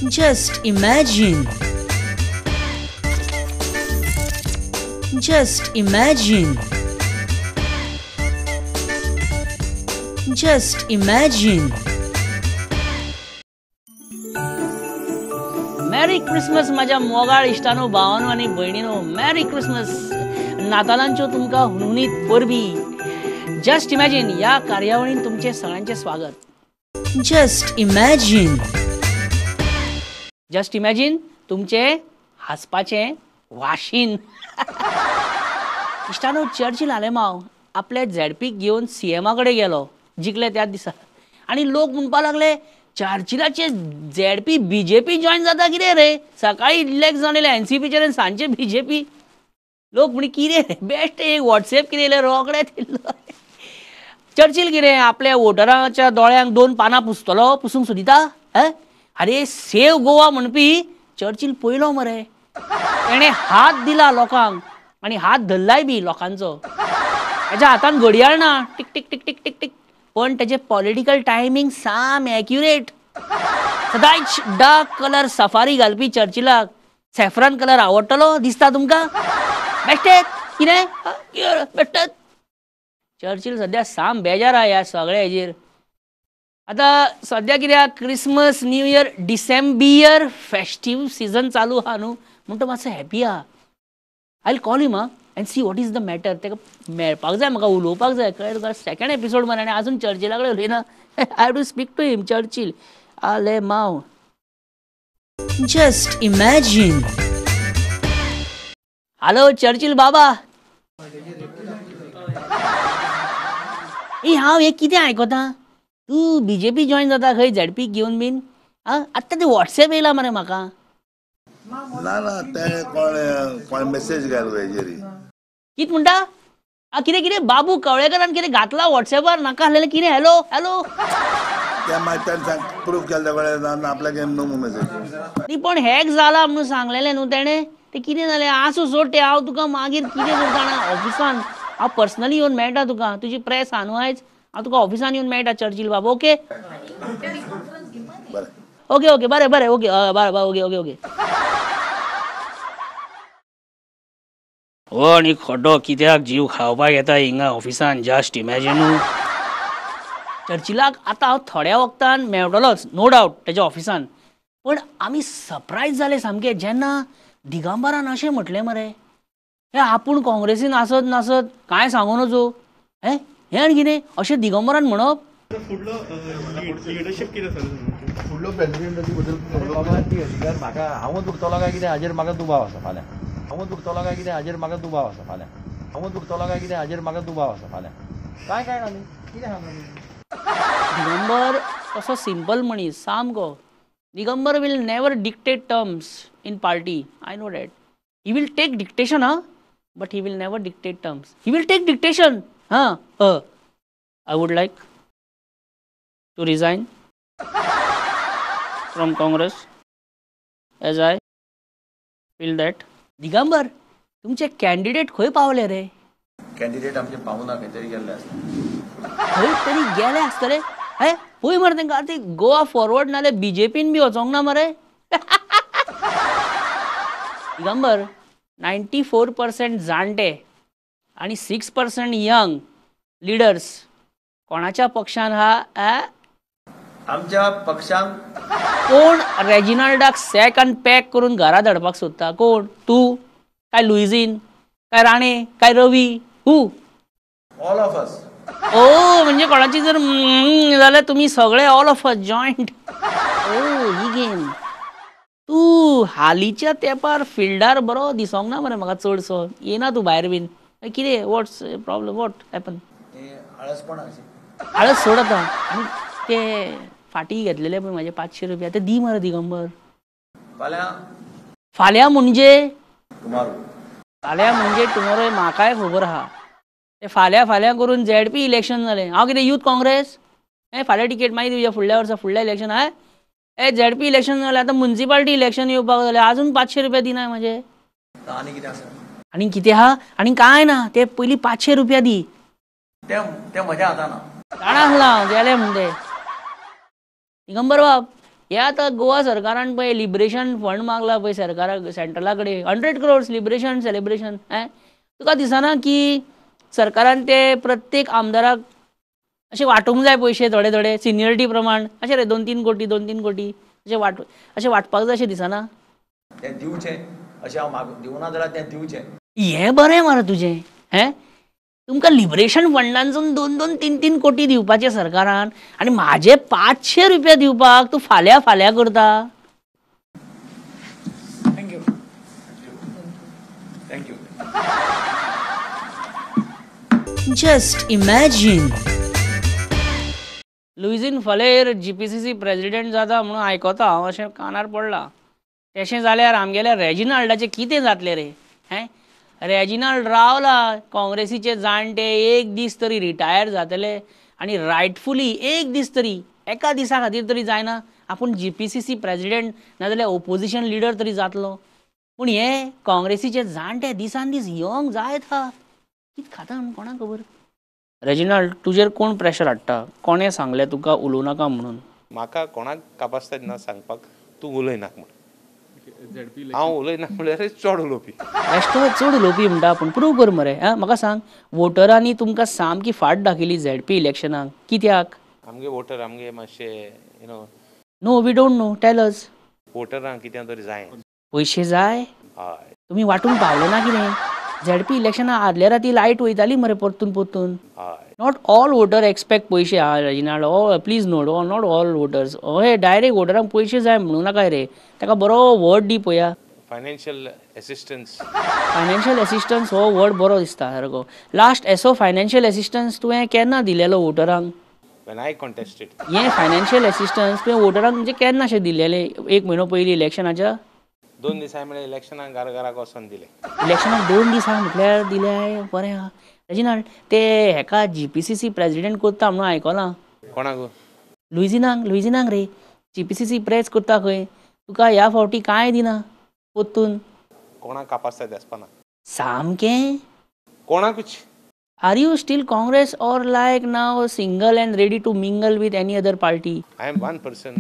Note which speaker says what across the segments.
Speaker 1: Just imagine. Just imagine. Just imagine.
Speaker 2: Merry Christmas माझ्या मोगाळ इश्टानो, भावानो आनी भयणीनो. Mary Christmas. नातालांच्यो तुमकां हुनहुनीत परबी. जस्ट इमॅजीन ह्या कार्यावळीन तुमचें सगळ्यांचें स्वागत.
Speaker 1: Just imagine.
Speaker 2: Just imagine तुमचें हांसपाचें वाशीन. इश्टानो, चर्चिल आलेमाव आपल्या झेडपीक घेवन सीएमा कडेन गेलो, जिखले त्याच दिसा. आनी लोक म्हणपाक लागले चर्चिलाचे झेडपी बीजेपी जॉयन जाता कितें रे, सकाळी इलेक्ट जावन येयले एनसीपीचेर आनी सांजचे बीजेपी. लोक म्हणी कितें बेश्ट एक वॉट्सएप कितें येयलें रोखडें दिल्लो. चर्चिल कितें आपल्या वोटरांच्या दोळ्यांक दोन पानां पुसतलो, पुसूंक सोदिता? अरे सेव गोवा म्हणपी चर्चिल पयलो मरे. तेणें हात दिला लोकांक आनी हात धरलाय बी लोकांचो. तेच्या हातान घडयाळ ना, tick tick tick tick tick tick, पण तेजें पॉलिटिकल टायमींग साम एक्युरेट. सदांच डार्क कलर सफारी घालपी चर्चिलाक सॅफ्रॉन कलर आवडटलो दिसता तुमकां? बेश्टेच कितें बेश्टेच. चर्चिल सद्या साम बेजार आहा ह्या सगळ्या हेजेर. आतां सद्या कित्याक Christmas, new year, December festive season चालू आहा न्हू, म्हूण तो मातसो हॅपी आहा. I will call him and see what is the matter. ताका मेळपाक जाय, म्हाका उलोवपाक जाय. कळ्ळें तुका? सेकंड एपिसोड मरे आनी अजून चर्चिला कडेन उलयना. I have to speak to him. Churchill Alemao.
Speaker 1: Just imagine.
Speaker 2: Hello Churchill बाबा. ए हांव हें कितें आयकता, तूं बीजेपी जॉयन जाता खंय झेडपीक घेवन बीन? आं, आत्तां तें वॉट्सएप येयला मरे म्हाका.
Speaker 3: ना ना, ते कोण मेसेज घाल हेजेर.
Speaker 2: कितें म्हणटा? आं, कितें कितें बाबू कवळेकरान कितें घातला वॉट्सएपार नाका आसलेलें कितें? हॅलो हॅलो,
Speaker 3: ते मागीर ताणें सांग प्रूफ केलें कळ्ळें आपल्याक न्हू मेसेज.
Speaker 2: न्ही पण हॅक जाला म्हणून सांगलेलें न्हू तेणें. तें कितें जालें आसूं सोड तें, हांव तुका मागीर कितें करता जाणा, ऑफिसान हांव पर्सनली येवन मेळटा तुका. तुजी प्रेस आहा न्हू आयज, हांव तुका ऑफिसान येवन मेळटा चर्चिल बाब. ओके ओके ओके, बरें बरें, ओके बरें बरें, ओके ओके ओके. हो आनी खड्डो कित्याक जीव खावपाक येता हिंगा ऑफिसान. जस्ट इमॅजिनू. चर्चिलाक आतां हांव थोड्या वखदान मेळटलोच नो डावट तेज्या ऑफिसान, पण आमी सरप्रायज जाले सामके जेन्ना दिगंबरान अशें म्हटलें मरे, हे आपूण काँग्रेसीन आसत नासत कांय सांगू नजो. हें हें आनी कितें अशें दिगंबरान म्हणप?
Speaker 4: फुडलो प्रेसिडेंटाची बद्दल ती अधिकार म्हाका, हांवूच उरतलो काय कितें हाजेर म्हाका दुबाव आसा फाल्यां. हांवूच उरतलो काय कितें हाजेर म्हाका दुबाव आसा फाल्यां. हांवूच उरतलो काय कितें हाजेर म्हाका दुबाव आसा फाल्यां. काय काय ना न्ही कितें सांगता?
Speaker 2: दिगंबर तसो सिंपल मनीस सामको. Digambar will never dictate terms in party, I know that. He will take dictation हा, but he will never dictate terms. He will take dictation हा. I would like to resign from Congress as I feel that. Digambar, तुमचे candidate खंय पावले रे?
Speaker 4: Candidate आमचे पावना, खंय तरी गेल्ले आसतले.
Speaker 2: खंय तरी गेले आसतले. हे पळय मरे तांकां आतां गोवा फॉरवर्ड नाल्यार बीजेपीन बी वचोंक ना मरे. दिगंबर, 94% जाणटे आनी 6% यंग लिडर्स कोणाच्या पक्षान हा?
Speaker 4: आमच्या पक्षान
Speaker 2: कोण रेजिनाल्डाक सॅक आनी पॅक करून घरा धाडपाक सोदता? कोण? तूं काय लुइझीन काय राणे काय Ravi? Who?
Speaker 4: All of us.
Speaker 2: ओ म्हणजे कोणाची जर जाल्यार तुमी सगळे all of us joint. Oh ही गेम. तूं हालींच्या तेंपार फिल्डार बरो दिसोंक ना मरे म्हाका चडसो, येना तूं भायर बीन. कितें, वॉट्स प्रॉब्लम, what happen? आळस सोड आतां. आनी ते फाटीं घेतलेले पळय म्हाजे 500 रुपया ते दी मरे दिगंबर. फाल्यां म्हणजे फाल्यां म्हणजे टुमोरो म्हाकाय खबर आहा. ते फाल्यां फाल्यां करून झेडपी इलेक्शन जालें. हांव कितें यूथ काँग्रेस? हें फाल्यां टिकेट मागीर दिवया फुडल्या वर्सा, फुडल्या इलेक्शन. हांवें हे झेडपी इलेक्शन जालें, आतां मुन्सिपाल्टी इलेक्शन येवपाक जालें, आजून 500 रुपया दिना म्हाजे.
Speaker 4: आनी कितें आसा?
Speaker 2: आनी कितें आहा? आनी कांय ना. ते पयलीं 500 रुपया दी.
Speaker 4: ते म्हज्या हातान.
Speaker 2: जाणा आसलां हांव गेलें म्हण ते. दिगंबर बाब, हे आतां गोवा सरकारान पळय लिबरेशन फंड मागला पळय सरकाराक, सेंट्रला कडेन 100 crores liberation celebration. तुका दिसना की सरकारान ते प्रत्येक आमदाराक अशें वांटूंक जाय पयशे थोडे थोडे सिनियरिटी प्रमाण, अशें रे 2-3 कोटी 2-3 कोटी अशें अशें वांटपाक जाय अशें दिसना?
Speaker 4: तें दिवचें अशें हांव मागूं, दिवना जाल्यार तें दिवचें.
Speaker 2: हें बरें मरे तुजें. हें तुमकां लिबरेशन फंडांसून 2-2, 3-3 कोटी दिवपाचे सरकारान, आनी म्हाजे 500 रुपया दिवपाक तूं फाल्यां फाल्यां करता.
Speaker 4: Thank you, thank you.
Speaker 1: Just imagine.
Speaker 2: Luizinho Faleiro GPCC president जाता म्हणून आयकता हांव, अशें कानार पडलां. तशें जाल्यार आमगेल्या रेजिनाल्डाचें कितें जातलें रे? हें रेजिनाल्ड रावला काँग्रेसीचे जाणटे एक दीस तरी रिटायर जातले, आनी रायटफुली एक दीस तरी, एका दिसा खातीर तरी जायना आपूण GPCC president नाजाल्यार ओपोजिशन लिडर तरी जातलो. पूण हे काँग्रेसीचे जाणटे दिसान दीस यंग जायत आहा, कितें खाता म्हणून कोणाक खबर. रेजिनाल्ड, तुजेर कोण प्रेशर हाडटा? कोणें सांगलें तुका उलोवं नाका म्हणून?
Speaker 5: म्हाका कोणाक कापास्ताद ना सांगपाक तूं उलयनाक म्हूण. हांव उलयना म्हणल्यार चड उलोवपी,
Speaker 2: बेश्टो चड उलोवपी म्हणटा, पूण प्रूव कर मरे. आं म्हाका सांग, वोटरांनी तुमकां सामकी फाट दाखयली झेडपी इलेक्शनाक, कित्याक?
Speaker 5: आमगे वोटर आमगे मातशे you know.
Speaker 2: No, we don't know, tell us.
Speaker 5: वोटरांक कितें तरी जाय,
Speaker 2: पयशे जाय.
Speaker 5: हय,
Speaker 2: तुमी वांटूंक पावले ना कितें? झेडपी इलेक्शनाक आदल्या राती लायट वयताली मरे परतून परतून. Not all voter expect पयशे. हा Reginald, please note, not all voters. हे डायरेक्ट वोटरांक पयशे जाय म्हणू नाका रे, ताका बरो वर्ड दी पळया.
Speaker 5: Financial assistance.
Speaker 2: फायनान्शियल एसिस्टन्स हो वर्ड बरो दिसता सारको. लास्ट एसो फायनान्शियल एसिस्टन्स तुवें केन्ना दिलेलो वोटरांक?
Speaker 5: When I contested.
Speaker 2: हें फायनान्शियल एसिस्टन्स तुवें वोटरांक म्हणजे केन्ना अशें दिलेलें? एक म्हयनो पयलीं इलेक्शनाच्या?
Speaker 5: 2 दिसां म्हळ्यार इलेक्शनाक घरा घराक वचोन दिले.
Speaker 2: इलेक्शनाक 2 दिसां म्हटल्यार दिले? बरें आहा. रेजिनाल्ड, ते हेका GPCC president करता म्हणून आयकलां.
Speaker 5: कोणाक?
Speaker 2: लुइजिनाक. लुइजिनाक रे GPCC press करता खंय. तुका ह्या फावटी कांय दिना परतून.
Speaker 5: कोणाक कापास्ताद आसपाना
Speaker 2: सामकें
Speaker 5: कोणाकूच.
Speaker 2: Are you still Congress or like now single and ready to mingle with any other party?
Speaker 5: I am one person.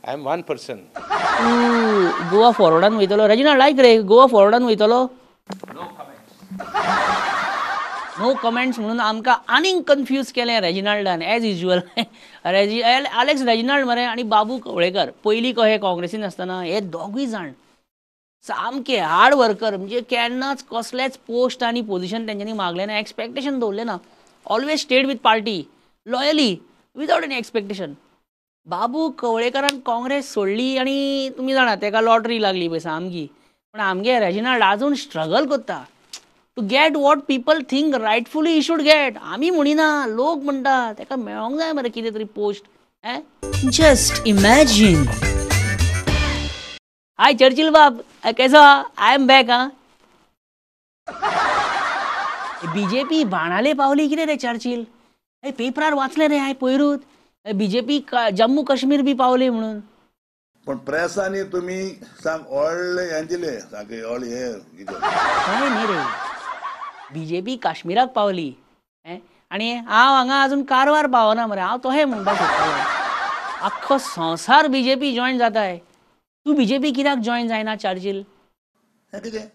Speaker 5: I am one person.
Speaker 2: तूं गोवा फॉरवर्डान वयतलो रेजिनाल्ड? लायक रे, गोवा फॉरवर्डान वयतलो?
Speaker 5: No comments.
Speaker 2: No comments म्हणून आमकां आनीक कन्फ्यूज केलें रेजिनाल्डान एज युज्युअल. आलेक्स रेजिनाल्ड मरे आनी बाबू कवळेकर पयलीं कहे काँग्रेसीन आसतना हे दोगूय जाण सामके हार्ड वर्कर, म्हणजे केन्नाच कसलेच पोस्ट आनी पोजिशन तेंच्यांनी मागलें ना, एक्सपेक्टेशन दवरलें ना, always stayed with party loyally without any expectation. Babu कवळेकरान Congress सोडली आनी तुमी जाणा तेका लॉटरी लागली पळय सामकी. पूण आमगे रेजिनाल्ड आजून स्ट्रगल करता to get what people think rightfully he should get. आमी म्हणिना, लोक म्हणटा तेका मेळोंक जाय मरे कितें तरी post.
Speaker 1: Just imagine.
Speaker 2: Hi Churchill बाब, कैसो? I am back. हा, बीजेपी बाणाले पावली कितें रे चर्चिल? पेपरार वाचलें रे हांवें पयरूच, बीजेपी जम्मू काश्मीर बी पावली म्हणून.
Speaker 3: पण प्रेसांनी तुमी सांग व्हडलें हें दिलें, सामकें व्हडलें हें कितें.
Speaker 2: हय न्ही रे, बीजेपी काश्मीराक पावली आनी हांव हांगा अजून कारवार पावना मरे. हांव तोहें म्हणपाक सोदतालो, आख्खो संवसार बीजेपी जॉयन जाताय, तूं बीजेपी कित्याक जॉयन जायना चर्चिल?
Speaker 3: कितें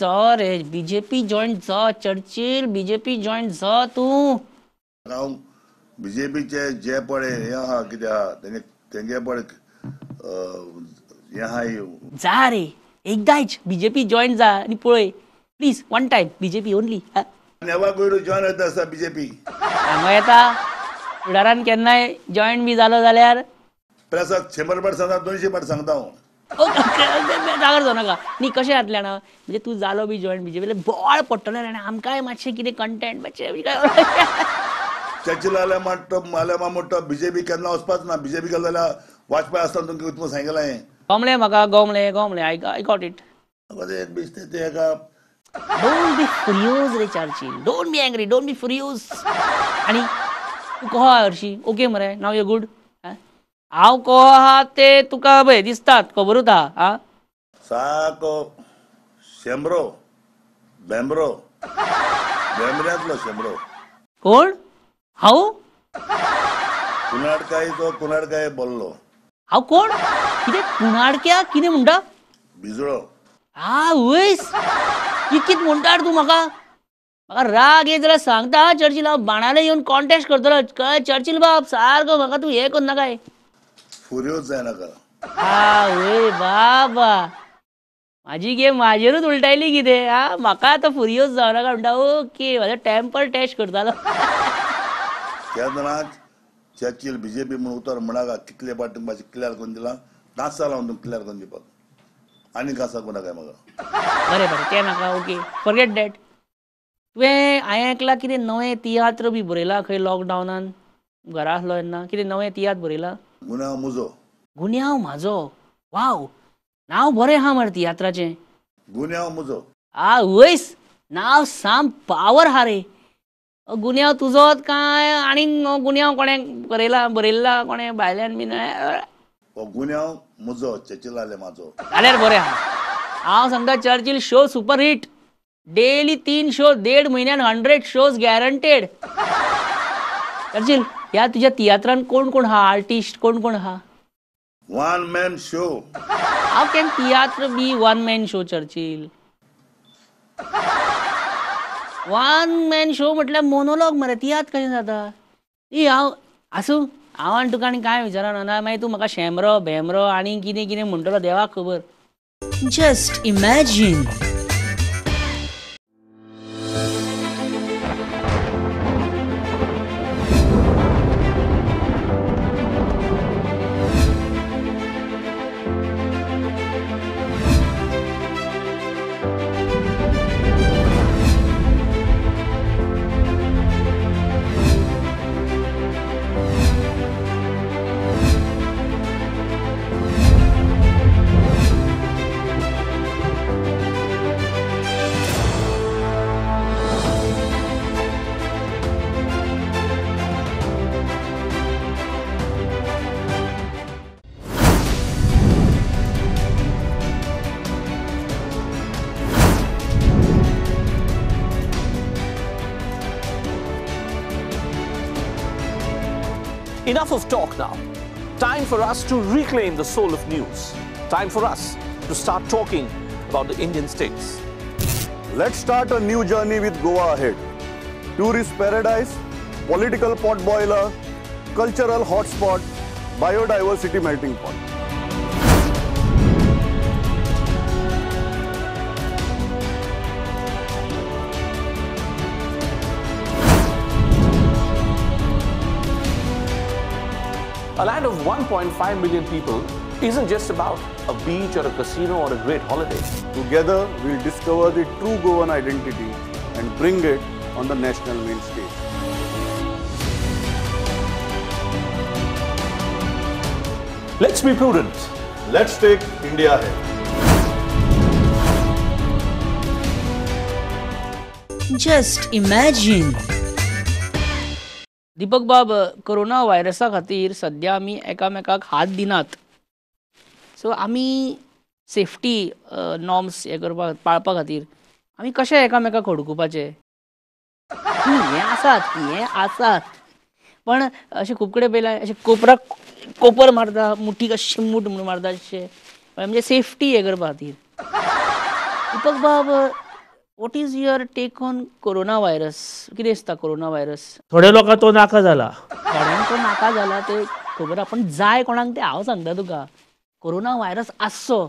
Speaker 2: जा रे बीजेपी जॉयन जा चर्चिल, बीजेपी जॉयन जा तूं.
Speaker 3: हांव बीजेपीचे जे पळय हें आहा कितें आहा तेंगे पळय हें आहा.
Speaker 2: जा रे एकदांच बीजेपी जॉयन जा आनी पळय, please one time BJP only.
Speaker 3: Never going to join जाता आसा बीजेपी.
Speaker 2: हांगा येता फुडारान केन्नाय जॉयन बी जालो जाल्यार
Speaker 3: प्रेसाक 100 पाट सांगता, 200 पाट सांगता हांव.
Speaker 2: जागर जावं नाका न्ही. कशें जातलें जाणा, म्हणजे तूं जालो बी जॉयन बीजेपी बोवाळ पडटलें आनी आमकांय मातशें कितें कंटेंट मातशें.
Speaker 3: चर्चिल आलेमा म्हणटा बीजेपी केन्ना वचपाच ना, बीजेपी गेलो जाल्यार वाजपेयी आसतना तुमकां तुमकां सांगलां हें.
Speaker 2: गोमलें म्हाका, गोमलें गोमलें, I got it. Don't be furious रे Churchill, don't be angry, don't be furious. आनी तूं कहो हरशीं ओके मरे, नाव you good. हांव कहो आहा ते तुका पळय दिसतात, खबरूच आहा. आं
Speaker 3: साको शेंबरो बेंबरो बेंबऱ्यांतलो शेंबरो.
Speaker 2: कोण? हांव
Speaker 3: कुनाडकाय, तो कुनाडकाय बोल्लो.
Speaker 2: हांव कोण कितें कुणाडक्या कितें म्हणटा?
Speaker 3: बिजळो.
Speaker 2: आ वयस कित म्हणटा तूं म्हाका? म्हाका राग येत जाल्यार सांगता चर्चिल, हांव बाणाले येवन कॉन्टेस्ट करतलो. कळ्ळें चर्चिल बाब, सारको म्हाका तूं हें करनाकाय,
Speaker 3: फुर्योज जायनाका.
Speaker 2: आवय बाबा, म्हाजी गेम म्हाजेरूच उलटायली कितें. आ म्हाका आतां फुर्योज जावनाका म्हणटा. ओके, म्हाजो टेम्पर टेस्ट करतालो.
Speaker 3: केन्ना चर्चिल बीजेपी म्हूण उतर म्हणाका कितले पाट म्हाजे क्लियर करून दिला, नासता हांव तुमकां क्लियर करून दिवपाक आनी कांय सांगू नाका म्हाका.
Speaker 2: बरें बरें तें नाका, ओके फॉरगेट that. तुवें हांवें आयकलां कितें नवें तियात्र बी बरयला खंय लॉकडावनान घरा आसलो तेन्ना, कितें नवें तियात्र बरयला?
Speaker 3: गुन्यांव म्हजो.
Speaker 2: गुन्यांव म्हाजो, वाव नांव बरें आहा मरे तियात्राचें.
Speaker 3: गुन्यांव म्हजो.
Speaker 2: आ वयस नांव साम पावर आहा रे. गुन्यांव तुजोच काय आनीक गुन्यांव कोणें बरयला बरयल्ला कोणें भायल्यान बीन?
Speaker 3: हो गुन्यांव म्हजो, चर्चिलाले म्हाजो.
Speaker 2: जाल्यार बरें आहा. हांव सांगता Churchill show super hit, daily 3 show, 1.5 म्हयन्यान 100 shows guaranteed. Churchill, ह्या तुज्या तियात्रान कोण कोण आहा आर्टिस्ट, कोण कोण आहा?
Speaker 3: One man show.
Speaker 2: How can tiatr be one man show Churchill? One man show म्हटल्यार मोनोलॉग मरे, तियात्र कशें जाता? ई हांव आसूं, हांव आनी तुका आनी कांय विचारना ना, मागीर तूं म्हाका शेमरो भेमरो आनी कितें कितें म्हणटलो देवाक खबर.
Speaker 1: Just imagine.
Speaker 6: Enough of talk now. Time for us to reclaim the soul of news. Time for us to start talking about the Indian states.
Speaker 7: Let's start a new journey with Goa ahead. Tourist paradise, political potboiler, cultural hotspot, biodiversity melting pot.
Speaker 6: A land of 1.5 million people isn't just about a beach or a casino or a great holiday.
Speaker 7: Together, we'll discover the true Goan identity and bring it on the national main stage.
Speaker 6: Let's be prudent.
Speaker 7: Let's take India ahead.
Speaker 1: Just imagine.
Speaker 2: Deepak बाब, corona व्हायरसा खातीर सद्या आमी एकामेकाक हात दिनात, so आमी safety norms हे करपाक पाळपा खातीर आमी कशें एकामेकाक हडकुपाचें? हें आसात हें आसात, पण अशें खूब कडेन पळयलां अशें कोपराक कोपर मारता, मुठीक अशें मूठ म्हणून मारता अशें, म्हणजे सेफ्टी हें करपा खातीर. दीपक बाब, what is your take on corona virus? कितें दिसता कोरोना व्हायरस?
Speaker 8: थोड्या लोकांक तो नाका जाला,
Speaker 2: थोड्यांक तो नाका जाला ते खबर, पण जाय कोणाक ते हांव सांगता तुका. कोरोना व्हायरस आसचो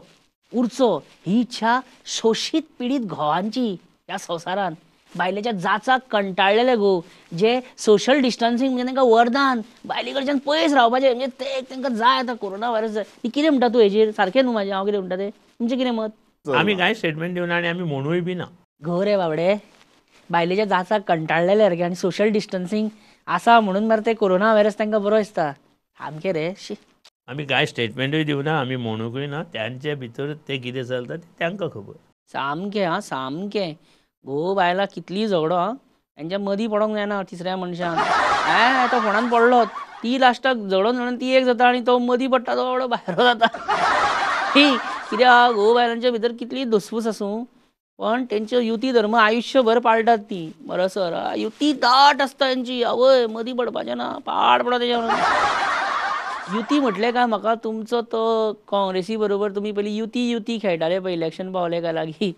Speaker 2: उरचो ही इच्छा शोशीत पिडीत घोवांची ह्या संवसारान, बायलेच्या जाचाक कंटाळलेले घोव जे सोशल डिस्टन्सिंग म्हणजे तांकां वरदान, बायले कडच्यान पयस रावपाचें म्हणजे ते तांकां जाय आतां कोरोना व्हायरस जाय. कितें म्हणटा तूं हेजेर? सारकें न्हू म्हाजें हांव कितें म्हणटा तें? तुमचें कितें मत?
Speaker 8: आमी कांय स्टेटमेंट दिवना आनी आमी म्हणूय बी ना.
Speaker 2: घोव रे बाबडे बायलेच्या जाचाक कंटाळलेले सारके आनी सोशल डिस्टन्सिंग आसा म्हणून मरे ते कोरोना व्हायरस तांकां बरो दिसता सामकें रे. शी,
Speaker 8: आमी कांय स्टेटमेंटूय दिवना, आमी म्हणूंकूय ना, त्यांचे भितर ते कितें चलता तें तांकां खबर.
Speaker 2: सामकें आं, सामकें. घोव बायलां कितलीं झगडो आं, तेंच्या मदीं पडोंक जायना तिसऱ्या मनशान. तो फोणान पडलो, ती लास्टाक झगडोन झगडोन ती एक जाता आनी तो मदीं पडटा तो बाबडो भायर जाता. कित्याक घोव बायलांच्या भितर कितली धुसफूस आसूं पण तेंच्यो युती धर्म आयुश्यभर पाळटात ती बरोसर. युती दाट आसता तेंची, आवय मदीं पडपाचें ना, पाड पडो तेच्या. युती म्हटलें काय म्हाका तुमचो तो काँग्रेसी बरोबर तुमी पयलीं युती युती खेळटाले पळय इलेक्शन पावले काय लागीं,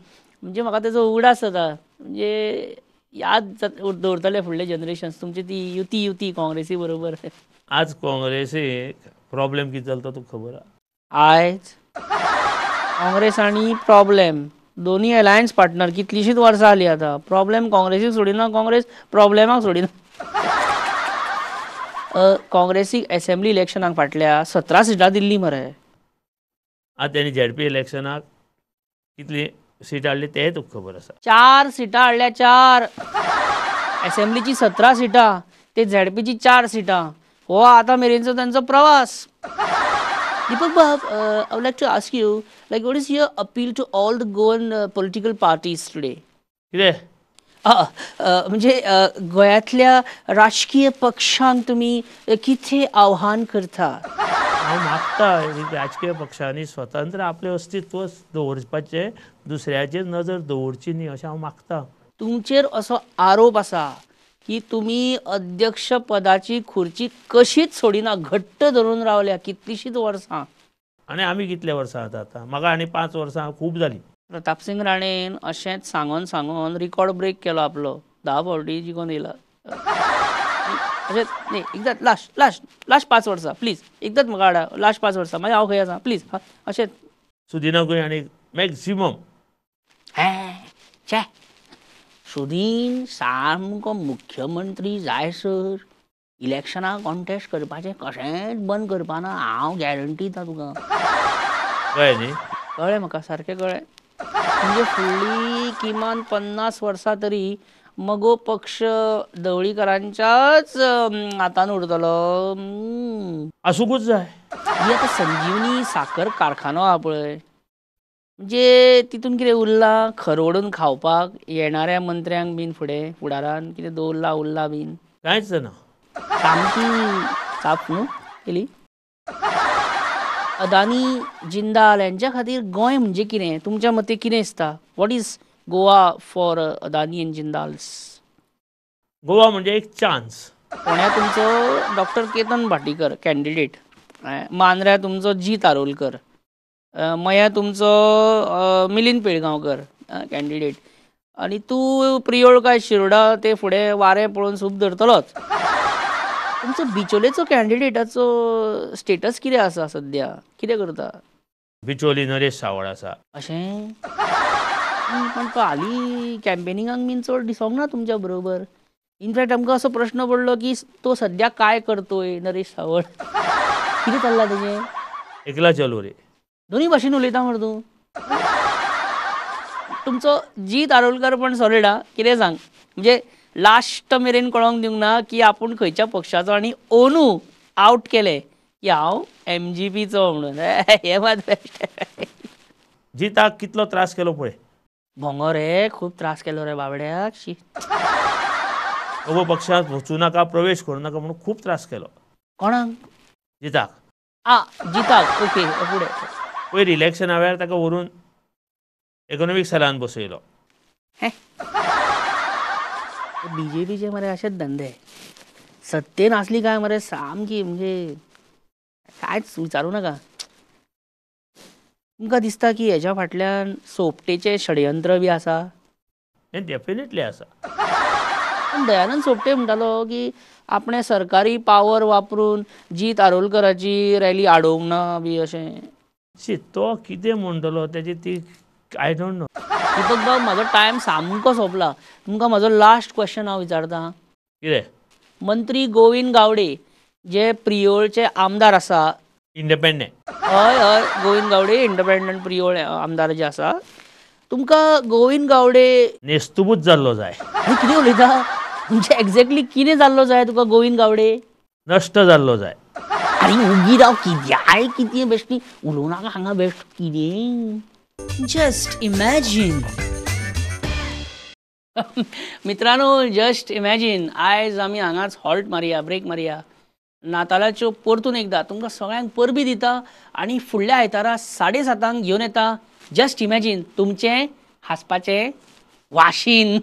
Speaker 2: म्हणजे म्हाका तेजो उगडास जाता, म्हणजे याद दवरतले फुडले जनरेशन्स तुमची ती युती युती काँग्रेसी बरोबर.
Speaker 8: आज काँग्रेसीक प्रॉब्लेम कितें जालो तो तुका खबर आसा?
Speaker 2: आयज काँग्रेस आनी प्रॉब्लेम दोनूय अलायन्स पार्टनर कितलींशींच वर्सां जालीं आतां. प्रॉब्लेम काँग्रेसीक सोडिना, काँग्रेस प्रॉब्लेमाक सोडिना. काँग्रेसीक एसेंब्ली इलेक्शनाक फाटल्या 17 सिटां दिल्ली मरे.
Speaker 8: आतां तेणी झेडपी इलेक्शनाक कितली सीट हाडली तेंय तुका खबर आसा.
Speaker 2: 4 सिटां हाडल्या, 4. एसेंब्लीची 17 सिटां ते झेडपीची 4 सिटां. हो आतां मेरेनचो तांचो प्रवास. दीपक बाब, I would like to ask you, like, what is your appeal to all the Goan political parties today?
Speaker 8: कितें?
Speaker 2: म्हणजे गोंयांतल्या राजकीय पक्षांक तुमी कितें आव्हान करता?
Speaker 8: हांव मागता राजकीय पक्षांनी स्वतंत्र आपलें अस्तित्व दवरपाचें, दुसऱ्याचेर नजर दवरची न्ही अशें हांव मागता.
Speaker 2: तुमचेर असो आरोप आसा की तुमी अध्यक्ष पदाची खुर्ची कशीच सोडिना, घट्ट धरून रावल्या कितलींशींच वर्सां.
Speaker 8: आनी आमी कितले वर्सां आतां आतां म्हाका आनी 5 वर्सां खूब जालीं.
Speaker 2: प्रतापसिंग राणेन अशेंच सांगोन सांगोन रिकॉर्ड ब्रेक केलो आपलो, 10 फावटी जिखोन येयला. अशें न्ही, एकदां लास्ट लास्ट लास्ट 5 वर्सां प्लीज, एकदांच म्हाका हाडा, लास्ट 5 वर्सां मागीर हांव खंय आसा प्लीज. अशेंच
Speaker 8: सुदिनाकूय आनी मॅक्सिमम.
Speaker 2: छे, सुदीन सामको मुख्यमंत्री जायसर इलेक्शनाक कॉन्टेस्ट करपाचें कशेंच बंद करपाना, हांव गॅरंटी दिता तुका.
Speaker 8: कळ्ळें न्ही?
Speaker 2: कळ्ळें म्हाका, सारकें कळ्ळें. म्हणजे फुडली किमान 50 वर्सां तरी मगो पक्ष ढवळीकरांच्याच हातान उरतलो.
Speaker 8: आसूंकूच जाय.
Speaker 2: ही आतां संजीवनी साखर कारखानो आहा पळय, म्हणजे तितून कितें उरलां खरवडून खावपाक येणाऱ्या मंत्र्यांक बीन फुडें फुडारान कितें दवरलां उरलां बीन?
Speaker 8: कांयच ना.
Speaker 2: सामकी साप न्हू केली. अदानी जिंदाल हेंच्या खातीर गोंय म्हणजे कितें तुमच्या मते कितें दिसता? What is Goa for Adani and Jindals?
Speaker 8: Goa म्हणजे एक चान्स.
Speaker 2: फोंड्या तुमचो डॉक्टर केतन भाटीकर कॅन्डिडेट, मांद्र्या तुमचो जीत आरोलकर, मया तुमचो मिलिंद पेडगांवकर कॅन्डिडेट, आनी तूं प्रियोळ काय शिरोडा ते फुडें वारें पळोवन सूप धरतलोच. तुमचो बिचोलेचो कॅन्डिडेटाचो स्टेटस कितें आसा सद्या, कितें करता?
Speaker 8: बिचोली नरेश सावळ आसा.
Speaker 2: अशें? पण तो हालीं कॅम्पेनिंगाक बीन चड दिसोंक ना तुमच्या बरोबर. इनफॅक्ट आमकां असो प्रश्न पडलो की तो सद्या काय करतोय नरेश सावळ, कितें चल्लां तेजें?
Speaker 8: एकला चलो रे.
Speaker 2: दोनूय भाशेन उलयता मरे तूं. तुमचो जीत आरोलकर पण सॉलिड आहा, कितें सांग, म्हणजे लास्ट मेरेन कळोंक दिवंक ना की आपूण खंयच्या पक्षाचो, आनी ओनू आवट केलें की हांव एमजीपीचो म्हणून. हें मात बेस्ट.
Speaker 8: जिताक कितलो त्रास केलो पळय.
Speaker 2: भोंगो रे, खूब त्रास केलो रे बाबड्याक. शी,
Speaker 8: अगो पक्षांत वचूं नाका, प्रवेश करूं नाका म्हणून खूब त्रास केलो.
Speaker 2: कोणाक?
Speaker 8: जिताक.
Speaker 2: आ, जिताक, ओके. फुडें
Speaker 8: पयर इलेक्शना वेळार ताका व्हरून इकॉनॉमीक सेलान बसयलो.
Speaker 2: बीजेपीचे मरे अशेच धंदे, सत्तेन आसली काय मरे सामकी म्हणजे कांयच विचारूं नाका. तुमकां दिसता की हेज्या फाटल्यान सोपटेचें षडयंत्र बी आसा?
Speaker 8: हें डेफिनेटली आसा.
Speaker 2: पूण दयानंद सोपटे म्हणटालो की आपणें सरकारी पावर वापरून जीत आरोलकराची रॅली आडोवंक ना बी अशें.
Speaker 8: शी, तो कितें म्हणटलो तेजी ती I don't know.
Speaker 2: Deepak बाब, म्हाजो टायम सामको सोंपला. तुमकां म्हाजो लास्ट क्वेश्चन हांव विचारता.
Speaker 8: कितें?
Speaker 2: मंत्री गोविंद गावडे जे प्रियोळचे आमदार आसा,
Speaker 8: इंडिपेंडंट.
Speaker 2: हय हय, गोविंद गावडे इंडिपेंडंट प्रियोळ आमदार जे आसा, तुमकां गोविंद गावडे
Speaker 8: नेस्तुबूत जाल्लो जाय.
Speaker 2: आनी कितें उलयता म्हणजे एक्झॅक्टली कितें जाल्लो जाय तुका गोविंद गावडे?
Speaker 8: नश्ट जाल्लो जाय.
Speaker 2: आनी उगी राव, कित्याय कितें बेश्टी उलोवं नाका हांगा बेश्ट कितें.
Speaker 1: Just imagine.
Speaker 2: मित्रांनो, जस्ट इमॅजीन, आयज आमी हांगाच हॉल्ट मारया, ब्रेक मारया. नातालाच्यो परतून एकदां तुमकां सगळ्यांक परबी दिता आनी फुडल्या आयतारा 7:30 घेवन येता जस्ट इमॅजीन तुमचें हांसपाचें वाशीन.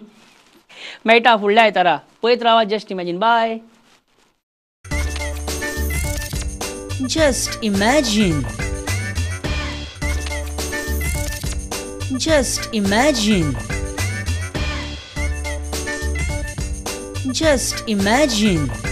Speaker 2: मेळटा फुडल्या आयतारा, पळयत रावा जस्ट इमॅजीन. बाय.
Speaker 1: Just imagine. Just imagine. Just imagine.